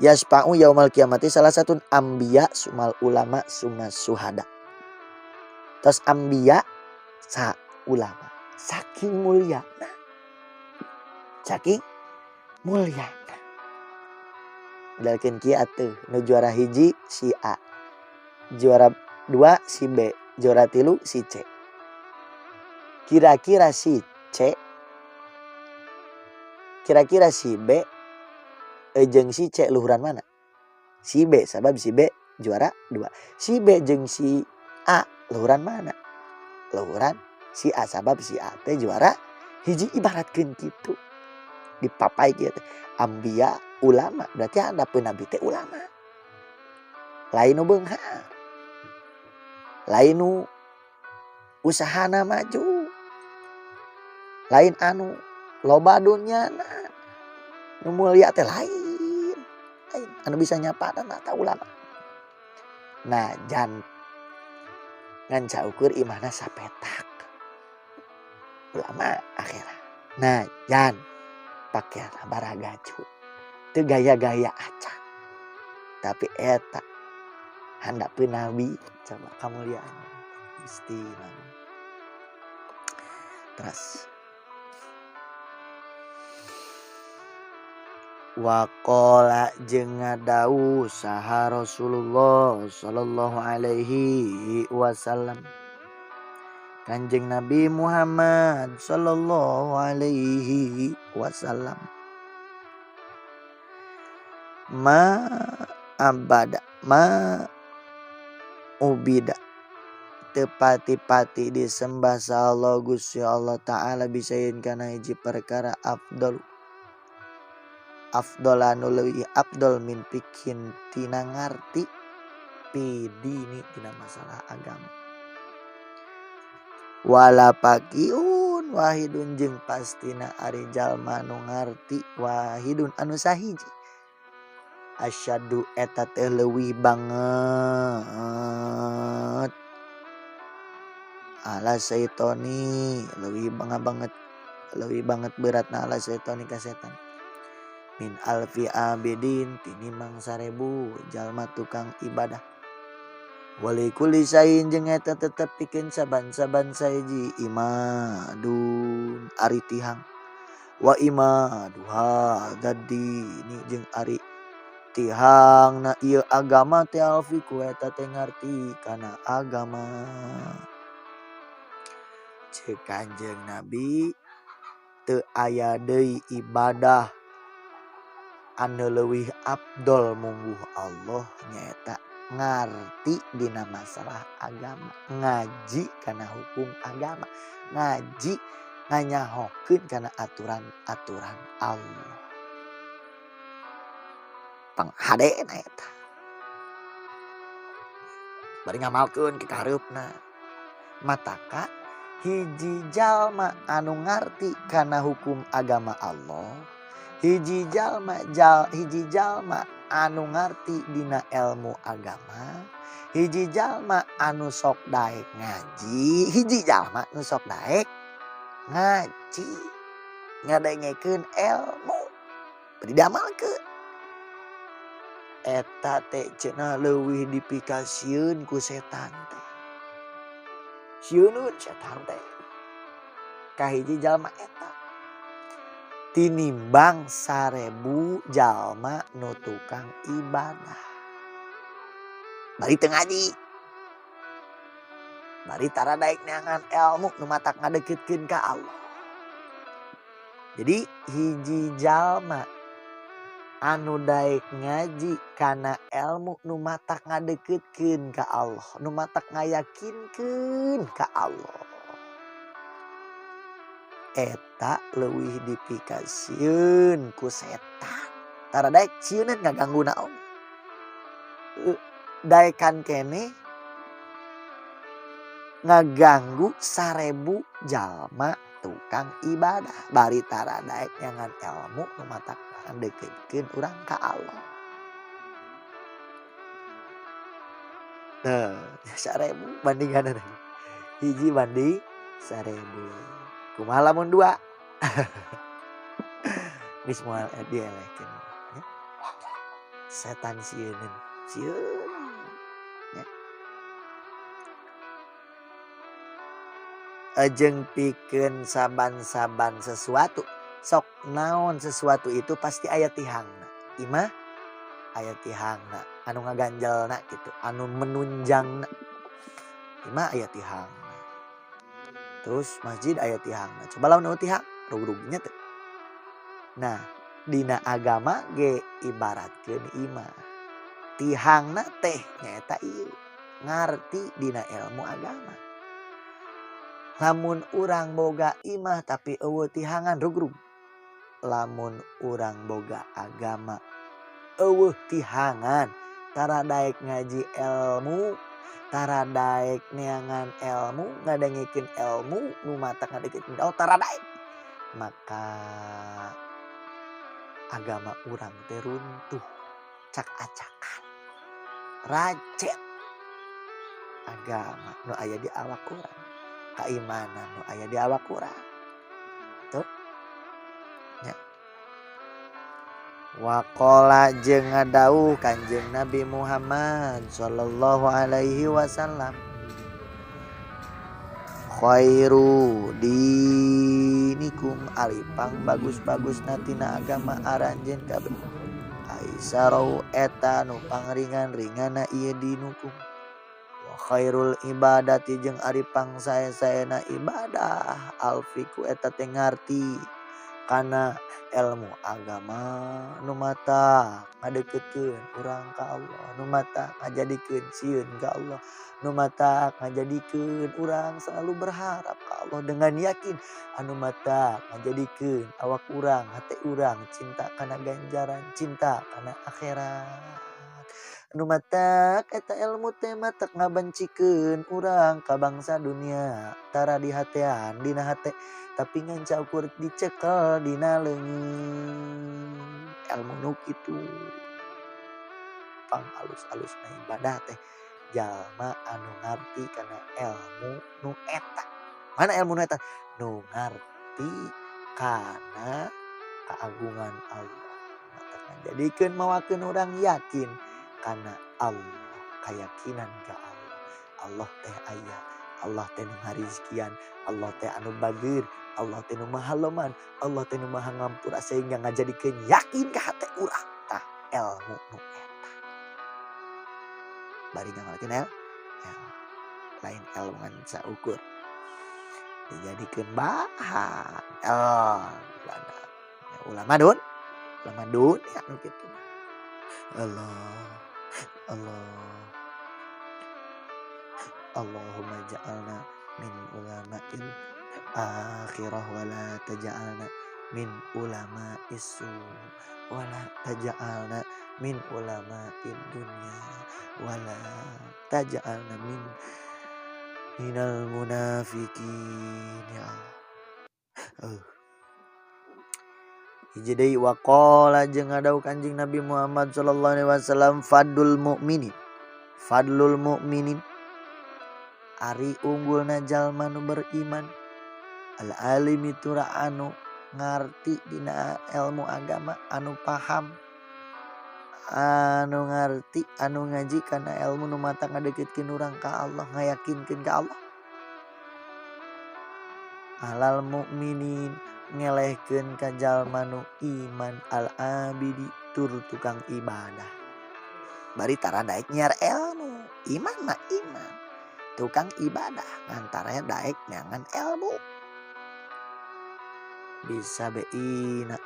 Yasfa'u yaumal kiamati salah satu ambiya sumal ulama summa suhada. Tos ambiya sa ulama saking mulia, saking mulia. Modelkeun kieu atuh, nu juara hiji si A, juara dua si B, juara tilu si C. Kira-kira si C, kira-kira si B jeung si C luhuran mana? Si B, sabab si B juara dua. Si B jeung si A luhuran mana? Luhuran si A, sabab si A teh juara hiji. Ibaratkeun kitu, dipapai kieu teh ambiya ulama, berarti handapeun nabi teh ulama, lain nu beunghar, lain nu usahana maju, lain anu loba dunyana. Nu mulia teh lain, lain anu bisa nyapaan eta ulama. Nah, jan ngan saukur imahna sapetak, ulama akhirat. Nah, jan pakaian baragaju, teu gaya-gaya acan, tapi eta handapeun nabi. Coba kamuliaan Gusti. Terus waqala jeung ngadawuh saha Rasulullah sallallahu alaihi wasallam, Kanjeng Nabi Muhammad sallallahu alaihi wasallam, ma abada ma ubida teu pati-pati disembah saha Allah Gusti Allah Ta'ala bisyai'in kana hiji perkara afdal, afdal anu leuwih afdal min fiqhin tina ngarti fid-dini dina masalah agama, wala faqihun wahidun jeung pastina ari jalma nu ngarti wahidun anu sahiji asyadu eta teh leuwih banget ala syaitoni, leuwih banget, leuwih banget beratna ala syaitoni ka setan min alfi abidin tinimbang 1000 jalma tukang ibadah. Walikulli syai'in jeung eta tetep pikeun saban-saban hiji imadun ari tihang wa imadu hadzal-dini jeung ari tihang na ieu agama teh alfiqhu eta teh ngarti kana agama. Ceuk Kanjeng Nabi teu aya deui ibadah anu leuwih afdol mungguh Allah nyaeta ngarti dina masalah agama, ngaji kana hukum agama, ngaji nganyahokeun kana aturan-aturan Allah. Panghadena eta. Bari ngamalkeun ka kahareupna. Mataka hiji jalma anu ngarti kana hukum agama Allah, hiji jalma hiji jalma anu ngarti dina ilmu agama, hiji jalma anu sok daek ngaji, hiji jalma anu sok daek ngaji ngadengekeun ilmu bari diamalkeun, eta teh cenah leuwih dipikasieun ku setan teh. Sieun setan teh ka hiji jalma eta tinimbang 1000 jalma nu tukang ibadah bari teu ngaji, bari tara daek neangan ilmu nu matak ngadeukeutkeun ka Allah. Jadi hiji jalma anu daek ngaji kana ilmu nu matak ngadeukeutkeun ka Allah, nu matak ngayakinkeun ka Allah, eta leuwih dipikasieun ku setan. Tara daek sieuneun ngagangguna oge. Daekan keneh ngaganggu 1000 jalma tukang ibadah bari tara daek neangan ilmu nu matak ngadeukeutkeun urang ka Allah. Tah, 1000 bandinganna hiji banding 1000. Kumaha lamun dua? Geus moal dielehkeun. Setan sieuneun, sieun nya. Jeung pikeun saban-saban sesuatu, sok naon sesuatu itu pasti aya tihangna. Imah aya tihangna, anu ngaganjelna kitu, anu menunjangna. Imah aya tihangna. Terus masjid aya tihangna. Coba lamun eueuh tihang, rug-rugnya teh. Nah, dina agama ge ibaratkeun imah. Tihangna teh nyaeta ieu, ngarti dina ilmu agama. Lamun urang boga imah tapi eueuh tihangan rug-rug. Lamun urang boga agama eueuh tihangan, tara daek ngaji ilmu, tara daek neangan ilmu, ngadengekeun ilmu, nu matak ngadengekeun ilmu, tara daek. Maka agama urang teh runtuh, cak-acakan, racet agama nu aya di awak urang, keimanan nu aya di awak urang. Tuh. Nya. Waqala jeung ngadauh Kanjeng Nabi Muhammad sallallahu alaihi wasallam, khairu dinikum ari pang bagus-bagusna tina agama aranjeun kabeh, aisarau eta nu pangringan-ringanna ieu dinukum, wa khairul ibadati jeung ari pang sae-saena ibadah alfiku eta teh ngarti kana ilmu agama nu mata ngadeukeutkeun urang ka Allah, nu mata ngajadikeun sieun ka Allah, nu mata ngajadikeun urang selalu berharap ka Allah dengan yakin, anu mata ngajadikeun awak urang, hate urang cinta kana ganjaran, cinta kana akhirat. Anu matak eta ilmu teh matak ngabencikeun urang ka bangsa dunia, tara dihatean dina hate tapi ngan saukur dicekel dina leungeun. Ilmu nu kitu pang alus-alusna ibadah teh jalma anu ngarti kana ilmu nu eta. Mana ilmu nu eta? Nu ngarti kana keagungan Allah. Matak ngajadikeun mawakeun urang yakin kana Allah, keyakinan ka Allah. Allah teh aya, Allah teh nu ngarizkian, Allah teh anu bager, Allah teh nu maha loman, Allah teh nu maha ngampura sehingga ngajadikeun yakin ka hate urang. Tah ilmu nu eta. Bari ngamalkeun el, lain ilmu ngan saukur dijadikeun bahan. Oh, ulama dun, ulama dunia nu kitu. Allah Allah, Allahumma ja'alna min ulama'il akhirah wa la taj'alna min ulama'is su wa la taj'alna min ulama'id dunya wa la taj'alna min minal munafikin. Ya Allah. Hiji deui waqala jeung ngadau Kanjeng Nabi Muhammad sallallahu alaihi wasallam, fadlul mukminin, fadlul mukminin ari unggulna jalma nu beriman, al alimi tura anu ngarti dina ilmu agama, anu paham, anu ngarti, anu ngaji kana ilmu nu mata ngadeukeutkeun urang ka Allah, ngayakinkeun ka Allah. Alal mukminin ngelehkeun ka jalma nu iman, al abidi tur tukang ibadah. Bari tara daek nyiar ilmu, iman mah iman, tukang ibadah ngantaranya daek neangan ilmu. Bisa beina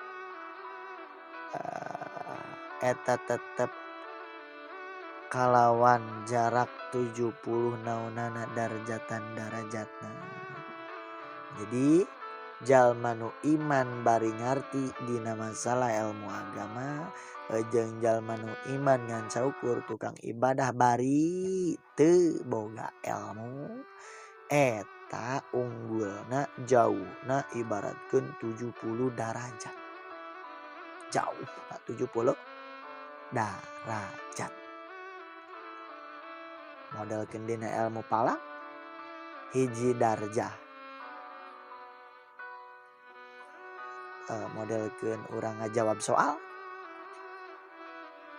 eta tetep kalawan jarak 70 naonana darjatan darajatna. Jadi jalma nu iman bari ngarti dina masalah ilmu agama, jeung jalma nu iman ngan saukur tukang ibadah bari teu boga ilmu, eta unggulna jauhna ibaratkeun 70 darajat. Jauh 70 darajat. Modelkeun dina ilmu falak hiji darjah. Modelkeun urang ngajawab soal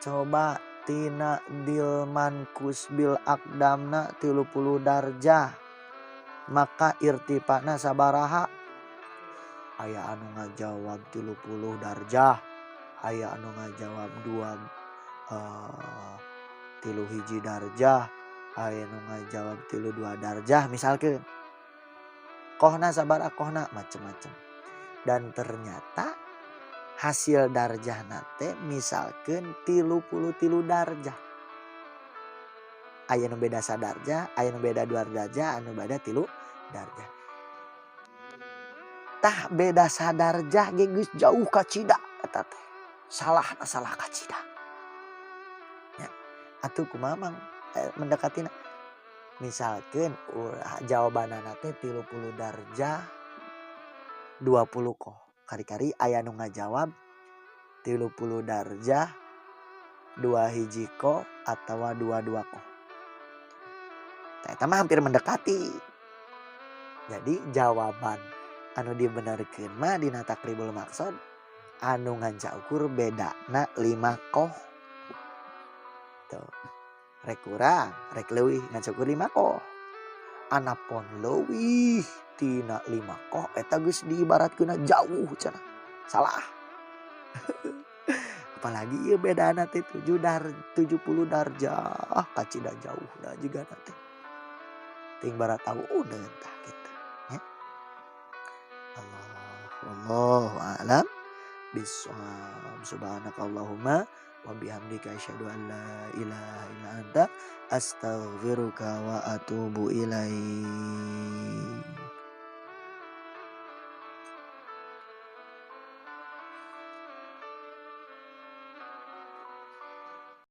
Coba tina dil mankus bil akdamna 30 darjah maka irtifana sabaraha? Aya anu ngajawab 30 darjah, aya anu ngajawab 2 3 hiji darjah, aya anu ngajawab 3 2 darjah misalkan. Kohna sabaraha kohna macem-macem. Dan ternyata hasil darjah nate misalkan 33 darjah. Aya nu beda sadarjah, aya nu beda 2 darjah, anu beda 3 darjah. Tah beda sadarjah ge geus jauh kacida eta teh. Salahna salah kacida. Nya, atuh kumaha mang mendekatina? Misalkan jawabanana teh 30 darjah 20 koh. Kari-kari aya nu ngajawab 30 darjah 2 hiji koh atawa 22 koh. Eta mah hampir mendekati. Jadi jawaban anu dibenerkeun mah dina Taqribul Maqsad anu ngan saukur bedana 5 koh. Tuh. Rek kurang, rek leuwih ngan saukur 5 koh. Anapon leuwih tina 5 koh eta geus diibaratkeunna jauh cenah. Salah. Apalagi ieu bedana teh 70 darjah kacida jauhna jigana teh. Ting baratauneun tah kitu nya. Allah wallahu a'lam bissawab. Subhanakallahumma wa bihamdika asyhadu an la ilaha illa anta astaghfiruka wa atubu ilaik.